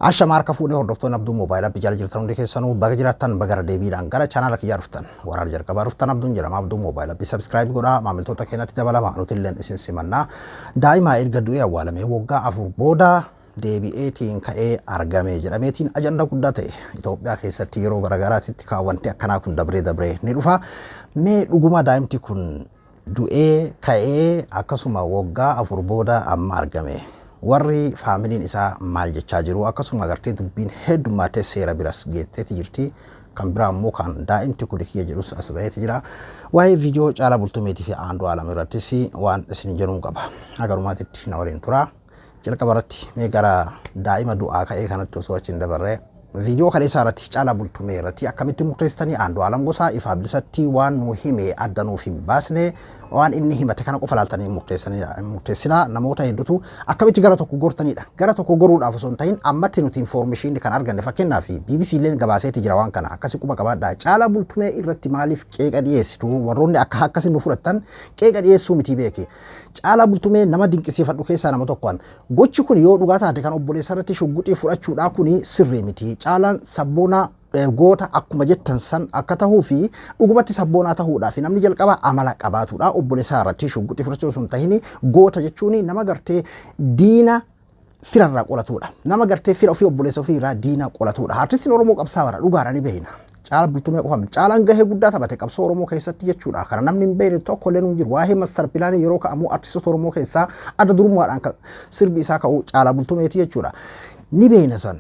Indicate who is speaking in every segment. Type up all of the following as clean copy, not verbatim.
Speaker 1: Ashama harka fuudhee, hordoftoonni Abduu Moobaayil Appii jala jirtan hundi keessanuu, baga jiraattan, baga irra deebiidhaan gara chaanaala kiyyaa dhuftan. Waraana jalqabaa dhuftan, Abduun jedhama. Abduu Moobaayil Appii subscribe godhaa, maamiltoota keenyatti dabalama, nuti illeen isin simannaa. Daa'ima erga du'ee awwaalamee waggaa 4 booda deebi'eetiin ka'ee argame jedhameetiin ajandaa guddaa ta'e. Itoophiyaa keessatti yeroo garaagaraatitti kaawwanti akkanaa kun dabree dabree ni dhufa. Mee dhuguma daa'imti kun du'ee ka'ee, akkasuma waggaa 4 booda amma argame, warri faamiliin isaa maal jechaa jiru? Akkasuma agartee dubbiin heddummaatee seera biras geetteeti jirti. Kan biraa immoo kan daa'imti kun kiyya jedhus as baheeti jira. Waa'ee viidiyoo Caalaa Bultumeetii fi Aanduu Alam irrattis waan isin jedhuun qaba. Agarumaatitti na waliin tura. Jalqaba irratti mee gara daa'ima du'aa ka'ee kanatti osoo achi hin dabarre, viidiyoo kaleessaa irratti Caalaa Bultumee irratti akkamitti murteessitanii? Aanduu Alam Gosaa ifaa bilisatti waan nu hime adda nuuf hin baasne. Waan inni himate kana qofa laaltanii murteessinaa. Namoota hedduutu akkamitti gara tokko gortanidha. Gara tokko goruudhaaf osoo hin ta'in, ammatti nuti information kan arganne, fakkeenyaaf BBC illeen gabaaseeti jira waan kana, akkasi quba qabaadhaa. Caalaa Bultumee irratti maaliif qeeqa dhiyeessitu warroonni akka akkasi nu fudhattan? Qeeqa dhiyeessuu miti beeki. Caalaa Bultumee nama dinqisiifadhu keessaa nama tokkoon. Gochi kun yoo dhugaa taate, kan obboleessa irratti shugguxii fudhachuudhaa kun sirrii miti. Caalaan sabboonaa, goota akkuma jettan san akka tahuu fi dhugumatti sabboonaa tahuudhaaf namni jalqaba amala qabaatudha. Obboleessaa irratti shugguxii fudhachuu osoo hin tahin, goota jechuun nama gartee diina firarraa qolatudha. Nama gartee fira ofii, obboleessa ofii irraa diina qolatudha. Artistiin Oromoo qabsaa'aadha, dhugaadha, ni beekna. Caalaa Bultumee qofa miti. Caalaan gahee guddaa taphate qabsoo Oromoo keessatti jechuudha. Kana namni hin beekne tokko illee hin jiru. Waa'ee master planii yeroo ka'amu artistoota Oromoo keessaa adda durummaadhaan kan sirbi isaa ka'u Caalaa Bultumeeti jechuudha. Ni beekna san.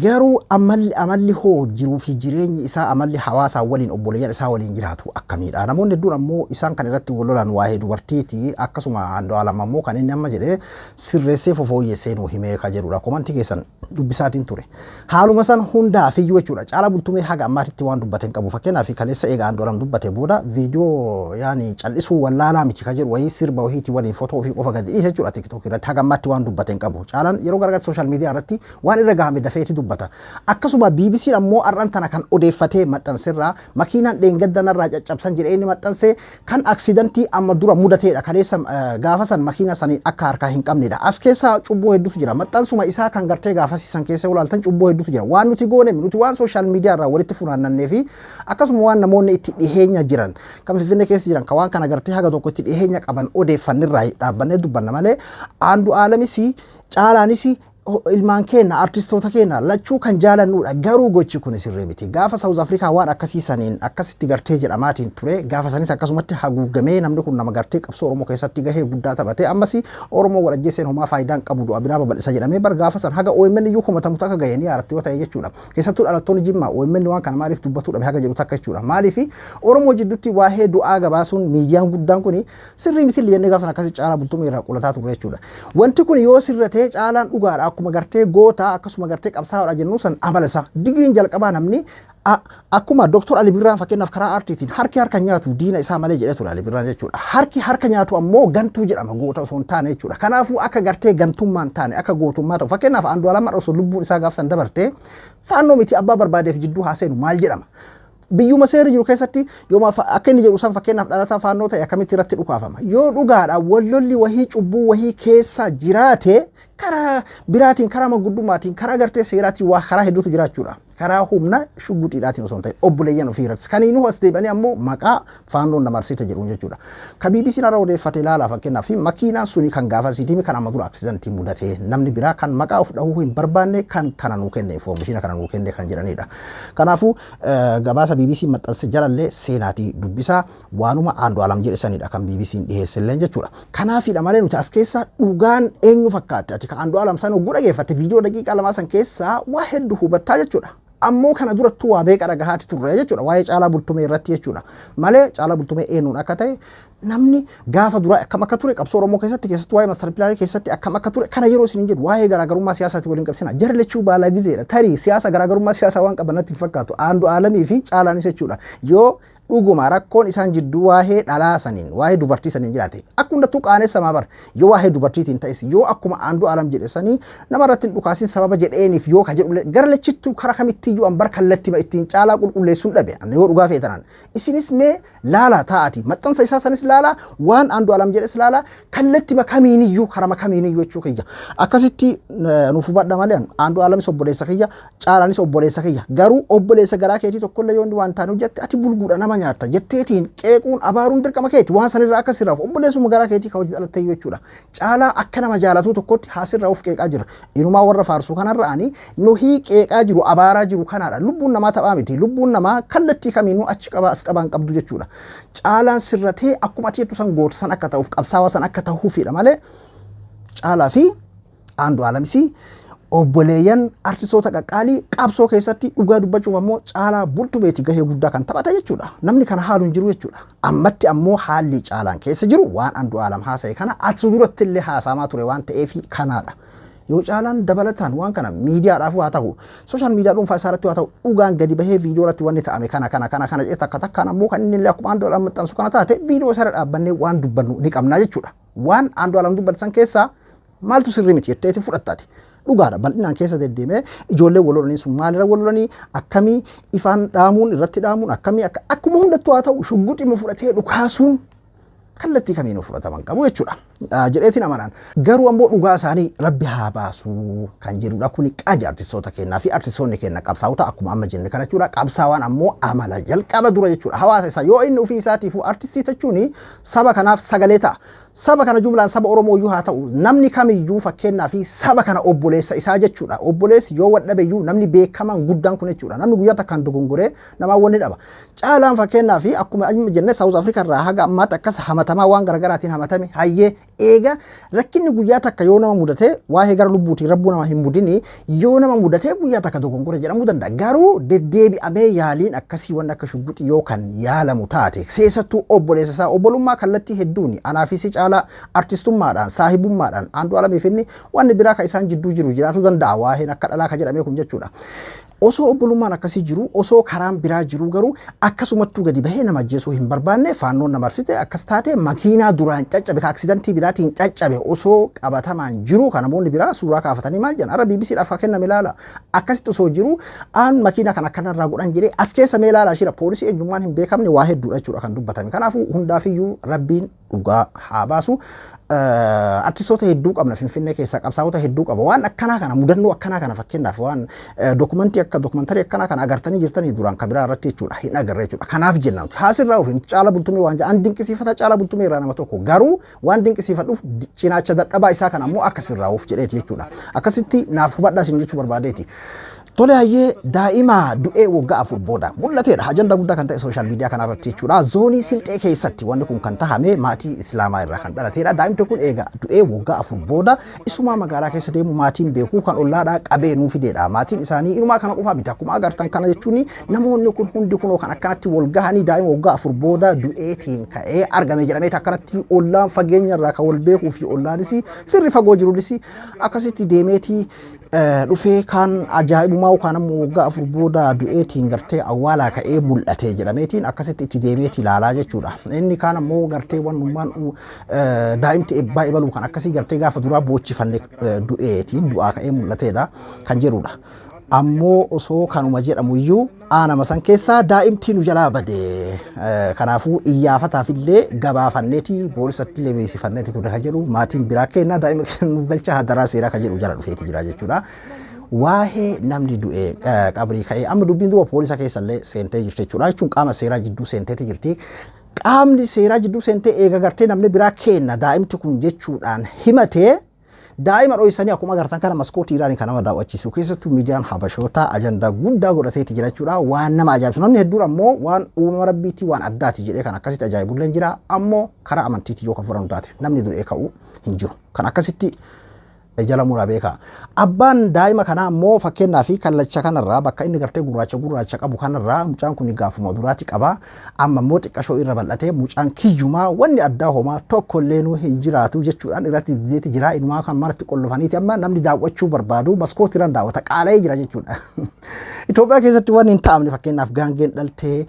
Speaker 1: Garuu amalli hoo, jiruu fi jireenyi isaa, amalli hawaasaa waliin, obboleeyyan isaa waliin jiraatu akkamiidha? Namoonni hedduun ammoo isaan kan irratti wal lolan waa'ee dubartiiti. Akkasuma Andu'aalam ammoo kan inni amma jedhee sirreessee fofooyyessee nuu himee ka jedhudha. Komantii keessan dubbisaatiin ture. Haaluma san hundaafiyyuu jechuudha. Caalaa Bultumee haga ammaatitti waan dubbate hin qabu. Fakkeenyaaf, kaleessa eega Andu'aalam dubbate booda viidiyoo yaani callisuu wallaalaa miti ka jedhu wayii, sirba wahiitii waliin footoo ofii qofa gadi dhiise jechuudha TikTok irratti. Haga ammaatti waan dubbate hin qabu. Caalaan yeroo garagaratti social media irratti waan irra gahame dafeeti dubbata. Akkasuma BBC'n ammoo har'an tana kan odeeffatee maxxansirraa, makiinaan dheengadda narraa caccabsan jedhee inni maxxanse kan accidentii amma dura mudateedha. Kaleessa gaafa san makiina sanii akka harkaa hin qabnedha. As keessa cubbuu hedduutu jira. Maxxansuma isaa kan gartee gaafasiisan keessa ilaaltan cubbuu hedduutu jira. Waan nuti goone, nuti waan social media irraa walitti funaannannee fi akkasuma waan namoonni itti dhiheenya jiran, kan Finfinnee keessa jiran, kan waan kana gartee haga tokko itti dhiheenya qaban odeeffannirraa dhaabbannee dubbanna malee, Aandu Aalamis Caalaanis ilmaan keenya, artistoota keenya lachuu kan jaalannudha. Garuu gochi kun sirrii miti. Gaafa South Africa waan akkasii saniin akkasitti gartee jedhamaatiin ture, gaafa sanis akkasumatti haguugamee, namni kun nama gartee qabsoo Oromoo keessatti gahee guddaa taphate, ammas Oromoo wal ajjeeseen homaa faayidaan qabu, du'a biraa babal'isa jedhamee bar gaafa san haga OMN iyyuu komatamu takka gahee ni yaaratti yoo ta'e jechuudha. Keessattuu dhalattoonni Jimmaa OMN waan kana maaliif dubbatuu dhabe haga jedhu takka jechuudha. Maaliif Oromoo jidduutti waa'ee du'aa gabaasuun miidiyaan guddaan kun sirrii miti jennee gaafa sana akkasii Caalaa Bultumee irraa qolataa turre jechuudha. Wanti kun yoo sirratee, Caalaan dhugaadha, akkuma gartee goota, akkasuma gartee qabsaa'aadha jennu san, amala isaa digiriin jalqabaa namni akkuma Dooktor Ali Birraan fakkeenyaaf karaa aartiitiin "Harki harka nyaatu diina isaa malee" jedhee ture Ali Birraan jechuudha. Harki harka nyaatu ammoo gantuu jedhama, goota osoo hin taane jechuudha. Kanaafuu akka gartee gantummaan taane, akka gootummaa ta'u, fakkeenyaaf Andu'aalam osoo lubbuun isaa gaaf san dabarte, Faannoo miti abbaa barbaadeef jidduu haa seenu, maal jedhama? Biyyuma seerri jiru keessatti yooma akka inni jedhu san, fakkeenyaaf dhalataa Faannoo ta'e, akkamitti irratti dhukaafama? Yoo dhugaadha wallolli wahii, cubbuu wahii keessa jiraate, karaa biraatiin, karaa manguddummaatiin, karaa gartee seeraatiin, waa karaa hedduutu jiraachuudha. Karaa humna shugguxiidhaatiin osoo hin ta'in, obboleeyyan ofii irratti. Kaniinuu as deebi'anii ammoo maqaa Faannoon nama arsite jedhuun jechuudha. Ka BBC'n har'a odeeffate ilaala. Fakkeenyaaf, makiinaan suni kan gaafasiitii kan amma dura accidentii mudate, namni biraa kan maqaa of dhahuu hin barbaanne kan kana nuu kenne, information kana nuu kenne kan jedhanidha. Kanaafuu gabaasa BBC maxxanse jalallee seenaatii dubbisaa, waanuma Andu'aalam jedhe sanidha kan BBC'n dhiyeesselleen jechuudha. Kanaafidha malee nuti as keessa dhugaan eenyu fakkaatti? Ati kan Andu'aalam sana hogguu dhageeffatte, viidiyoo daqiiqaa 2 san keessaa waa hedduu hubattaa jechuudha. Ammoo kana durattuu waa beeqa dhagahaati turre jechuudha waa'ee Caalaa Bultumee irratti jechuudha. Malee Caalaa Bultumee eenyuun akka ta'e, namni gaafa duraa akkam akka ture qabsoo Oromoo keessatti, keessattuu waa'ee master planii keessatti akkam akka ture, kana yeroo isin jedhu waa'ee garaagarummaa siyaasaatii waliin qabsina. Jarri lachuu baalaa gizeedha. Tarii siyaasa, garaagarummaa siyaasaa waan qaban natti hin fakkaatu. Andu'aalamii fi Caalaanis jechuudha. Yoo Dhuguma rakkoon isaan jidduu waa'ee dhalaa saniin, waa'ee dubartii saniin jiraate, akka hundattuu qaanessaa bara. Yoo waa'ee dubartiitiin ta'es, yoo akkuma Andu'aalam jedhe sanii nama irratti hin dhukaasin sababa jedheeniif yoo ka jedhu, gara lachittuu kara kamittiyyuu an bar kallattii ittiin caalaa qulqulleessuun dhabe. An yoo dhugaa feetanan isinis mee laala taa'ati, maxxansa isaa sanis laala, waan Andu'aalam jedhes laala, kallattii kamiiniyyuu karama kamiiniyyuu jechuu kiyya. Akkasitti nuuf hubadha malee Andu'aalamis obboleessa kiyya, Caalaanis obboleessa kiyya. Garuu obboleessa garaa keetii tokkollee yoo inni waan taane hojjette, ati bulguudha, nama nyaatta jetteetiin qeequun, abaaruun dirqama keeti. Waan sanirraa akka sirraaf obboleessuma garaa keetii ka hojii dhalattee jechuudha. Caalaa akka nama jaalatuu tokkotti haasirraa of qeeqaa jira. Inumaa warra faarsuu kanarra ani nuhii qeeqaa jiru, abaaraa jiru kanaadha. Lubbuun namaa taphaa miti. Lubbuun namaa kallattii kamiinuu achi qabaa as qabaan qabdu jechuudha. Caalaan sirratee akkuma ati jettu san goota san akka ta'uuf, qabsaawaa san akka ta'uufidha malee, Caalaa fi Andu'aalamisi obboleeyyan artistoota qaqqaalii qabsoo keessatti, dhugaa dubbachuuf ammoo Caalaa Bultumeeti gahee guddaa kan taphata jechuudha. Namni kana haalu hin jiru jechuudha. Ammatti ammoo haalli Caalaan keessa jiru waan Andu'aalam haasa'e kana ati duratti illee haasa'amaa ture waan ta'eef kanaadha. Yoo Caalaan dabalataan waan kana miidiyaadhaaf haa ta'u, social media dhuunfaa isaa irratti haa ta'u, dhugaan gadi bahee viidiyoo irratti wanni ta'ame kana kana kana kana jedhee, takka takkaan ammoo kan inni illee akkuma Andu'aalam maxxansu kana taate, viidiyoo isaa irra dhaabbannee waan dubbannu ni qabna jechuudha. Waan Andu'aalam dubbatan keessaa maaltu sirrii miti jetteeti fudhattaati? Dhugaadha, bal'inaan keessa deddeemee ijoollee wal lolanii sun maalirra wal lolanii, akkamii ifaan dhaamuun irratti dhaamuun akkamii, akka akkuma hundattuu haa ta'u, shugguxima fudhatee dhukaasuun kallattii kamiinuu fudhataman qabu jechuudha. Jedheetiin amanaan. Garuu ammoo dhugaa isaanii Rabbi haa baasuu kan jedhudha. Kuni qaja artistoota kennaa fi artistoonni kenna qabsaa'ota akkuma amma jenne kana jechuudha. Qabsaawaan ammoo amala jalqaba dura jechuudha. Hawaasa isaa yoo inni ofii isaatiifuu artistii jechuun saba kanaaf sagalee ta'a. Saba kana jumlaan saba Oromoo iyyuu haa ta'u, namni kamiyyuu fakkeenyaa fi saba kana obboleessa isaa jechuudha. Obboleessi yoo wal dhabe iyyuu, namni beekamaan guddaan kun jechuudha. Namni guyyaa takkaan dogongoree namaa wanni dhaba. Caalaan fakkeenyaa fi akkuma amma jenne South Africa irraa haga ammaatti akkas hamatamaa, waan garaagaraatiin hamatame. Hayyee, eega rakkinni guyyaa takka yoo nama mudate, waa'ee gara lubbuutiin rabbuu nama hin mudini, yoo nama mudate guyyaa takka dogongora jedhamuu danda'a. Garuu deddeebi'amee yaaliin akkasii, wanni akka shugguxii yoo kan yaalamu taate, keessattuu obboleessa isaa, obbolummaa kallattii hedduun anaafis Caalaa artistummaadhaan, saahibummaadhaan, Andu'aalamiif inni wanni biraa kan isaan jidduu jiru jiraachuu danda'a, waa'een akka dhalaa ka jedhamee kun jechuudha. Osoo obbolummaan akkasii jiru, osoo karaan biraa jiru, garuu akkasumattuu gadi bahee nama ajjeesuu hin barbaanne. Faannoon na marsite, akkas taate, makiinaa duraan caccabe ka aksidantii biraatiin caccabe osoo qabatamaan jiru, kan namoonni biraa suuraa kaafatanii maal jedhan, har'a BBCdhaaf haa kenname ilaala. Akkasitti osoo jiru aan makiinaa kan akkanarraa godhan jedhee as keessa mee ilaalaa, shira poolisii eenyummaan hin beekamne, waa hedduudha jechuudha kan dubbatame. Kanaafuu hundaafiyyuu Rabbiin dhugaa haa baasu. Artistoota hedduu qabna Finfinnee keessaa, qabsaa'ota hedduu qaba. Waan akkanaa kana, mudannoo akkanaa kana, fakkeenyaaf waan dokumentii akka dokumentarii akkanaa kana agartanii jirtanii duraan kan biraa irratti jechuudha hin agarre jechuudha. Kanaaf jenna nuti haasirraa ofiin Caalaa Bultumee waan jedhan dinqisiifata. Caalaa Bultumee irraa nama tokko, garuu waan dinqisiifadhuuf cinaacha dadhabaa isaa kana ammoo akka sirraa'uuf jedheeti jechuudha. Akkasitti naaf hubadhaa isin jechuu barbaadeeti. Tole, hayyee, daa'ima du'ee waggaa 4 booda mul'ateedha. Ajandaa guddaa kan ta'e social media kanarratti jechuudha. Zoonii Silxee keessatti wanni kun kan tahame, maatii Islaamaa irraa kan dhalateedha. Daa'imti kun eega du'ee waggaa 4 booda isumaa magaalaa keessa deemu maatiin beekuu kan ollaadhaa qabee nuu fideedha. Maatiin isaanii inumaa kana qofaa miti, akkuma agartan kana jechuun namoonni kun hundi kunoo kan akkanatti wal gahanii daa'ima waggaa 4 booda du'eetiin ka'ee argame jedhameeti akkanatti ollaan fageenya irraa kan wal beekuu fi ollaanis firri fagoo jirunis akkasitti deemeetii dhufee, kaan ajaa'ibumaa yookaan ammoo waggaa 4 booda du'eetiin gartee awwaalaa ka'ee mul'ate jedhameetiin akkasitti itti deemeeti ilaalaa jechuudha. Inni kaan ammoo gartee wannummaan daa'imti ebbaa ebaluu kan akkasii gartee gaafa duraa boochifanne du'eetiin du'aa ka'ee mul'ateedha kan jedhudha. Ammoo osoo kanuma jedhamu iyyuu aanama san keessaa daa'imti nu jalaa bade. Kanaafuu iyyaafataaf illee gabaafanneeti, poolisatti illee beeksifanneeti ture kan jedhu maatiin biraa kennaa daa'ima nu galcha hadaraa seeraa kan jedhu jala dhufeeti jira jechuudha. Waa'ee namni du'e qabrii ka'ee amma dubbiin duuba poolisa keessa illee seentee jirti jechuudha, jechuun qaama seeraa jidduu seenteeti jirti. Qaamni seeraa jidduu seentee eega gartee namni biraa kenna daa'imti kun jechuudhaan himatee, daa'ima dho'isanii akkuma agartan kana maskootiidhaan kan nama daawwachiisu, keessattuu miidiyaan habashootaa ajandaa guddaa godhateeti jira jechuudha. Waan nama ajaa'ibsu, namni hedduun ammoo waan uumama Rabbiitti waan addaati jedhee kan akkasitti ajaa'ibullee jira. Ammoo karaa amantiitti yoo kan fudhannu taate, namni du'ee ka'u hin jiru. Kan akkasitti jala muraa beekaa. Abbaan daa'ima kanaa ammoo fakkeenyaa fi kallacha kanarraa bakka inni gartee gurraacha gurraacha qabu kanarraa mucaan kun gaafuma duraatti qaba. Amma immoo xiqqashoo irra bal'atee, mucaan kiyyumaa wanni addaa homaa tokko illee nuu hin jiraatu jechuudhaan irratti dideeti jira. Inumaa kan manatti qollofaniiti amma namni daawwachuu barbaadu maskootiirraan daawwata, qaala'ee jira jechuudha. Itoophiyaa keessatti waan hin ta'amne, fakkeenyaaf gaangeen dhaltee,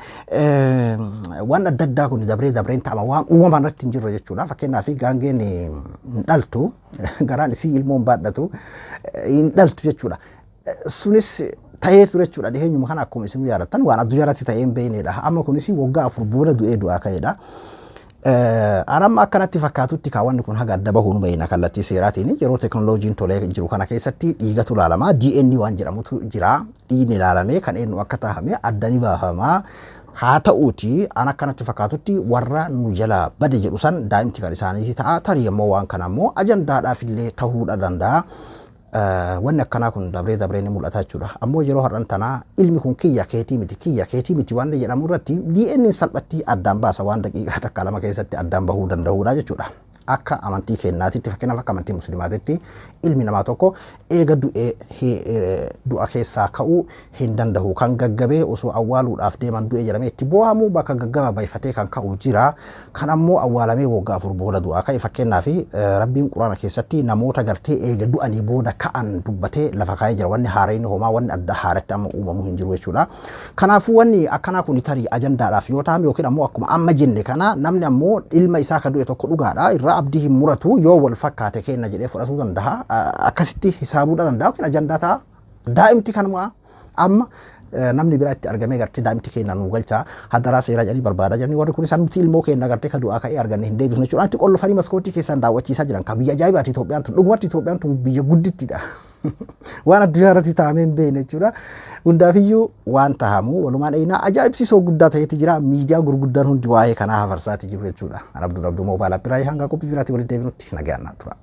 Speaker 1: waan adda addaa kun dabree dabreen ta'ama, waan uumamaan irratti hin jirre jechuudha. Fakkeenyaaf gaangeen hin dhaltu, garaan isii ilmoon baadhatu hin dhaltu jechuudha. Sunis ta'ee ture jechuudha. Dhiheenyuma kana akkuma isin yaadattan waan addunyaa irratti ta'ee hin beeknedha. Amma kunis waggaa 4 booda du'ee du'aa ka'edha. Anamma akkanatti fakkaatutti kaawwanni kun haga adda bahuun beekna. Kallattii seeraatiin yeroo teekinooloojiin tolee jiru kana keessatti dhiigatu ilaalama. DNA waan jedhamutu jira. Dhiigni ilaalamee kan eenyu akka tahame adda ni baafama. Haa ta'uuti, an akkanatti fakkaatutti warra nu jala bade jedhu san daa'imti kan isaaniiti ta'a. Tarii immoo waan kana immoo ajandaadhaaf illee ta'uudha danda'a. Wanni akkanaa kun dabree dabree ni mul'ata jechuudha. Ammoo yeroo har'an tanaa ilmi kun kiyya keetii miti, kiyya keetii miti waan jedhamu irratti DNA salphatti addaan baasa, waan daqiiqaa takka lama keessatti addaan bahuu danda'uudha jechuudha. Akka amantii keenyaatitti, fakkeenyaaf akka amantii musliimaatitti, ilmi namaa tokko eega du'ee du'a keessaa ka'uu hin danda'u. Kan gaggabee osoo awwaaluudhaaf deeman du'e jedhamee itti boo'amu bakka gaggaba bayfatee kan ka'u jira. Kan ammoo awwaalamee waggaa 4 booda du'aa ka'e, fakkeenyaaf Rabbiin Quraana keessatti namoota gartee eega du'anii booda ka'an dubbatee lafa kaa'ee jira. Wanni haareen homaa wanni adda haaratti amma uumamu hin jiru jechuudha. Kanaafuu wanni akkanaa kun tarii ajandaadhaaf yoo ta'an, yookiin ammoo akkuma amma jenne kana namni ammoo ilma isaa ka du'e tokko dhugaadha irraa abdii hin muratu, yoo wal fakkaate kenna jedhee fudhatuu danda'a. Akkasitti hisaabuudha danda'a yookiin ajandaa ta'a. Daa'imti kanuma amma namni biraa itti argamee gartee daa'imti keenya nu galchaa hadaraa seeraa jedhanii barbaadaa jiranii, warri kun isaan nuti ilmoo keenya gartee ka du'aa ka'ee arganne hin deebisnu jechuudha. Itti qollofanii maskootii keessaan daawwachiisaa jiran. Kan biyya ajaa'ibaati Itoophiyaan tun, dhugumatti Itoophiyaan tun biyya guddittidha. Waan addunyaa irratti taa'amee hin beekne jechuudha. Hundaafiyyuu waan tahamu walumaan dhayinaa ajaa'ibsiisoo guddaa ta'eeti jira. Miidiyaan gurguddaan hundi waa'ee kanaa hafarsaati jiru jechuudha. Abduu Abduu Mobile App biraa hanga qophii biraatti walitti deebinutti nagaan naa tura.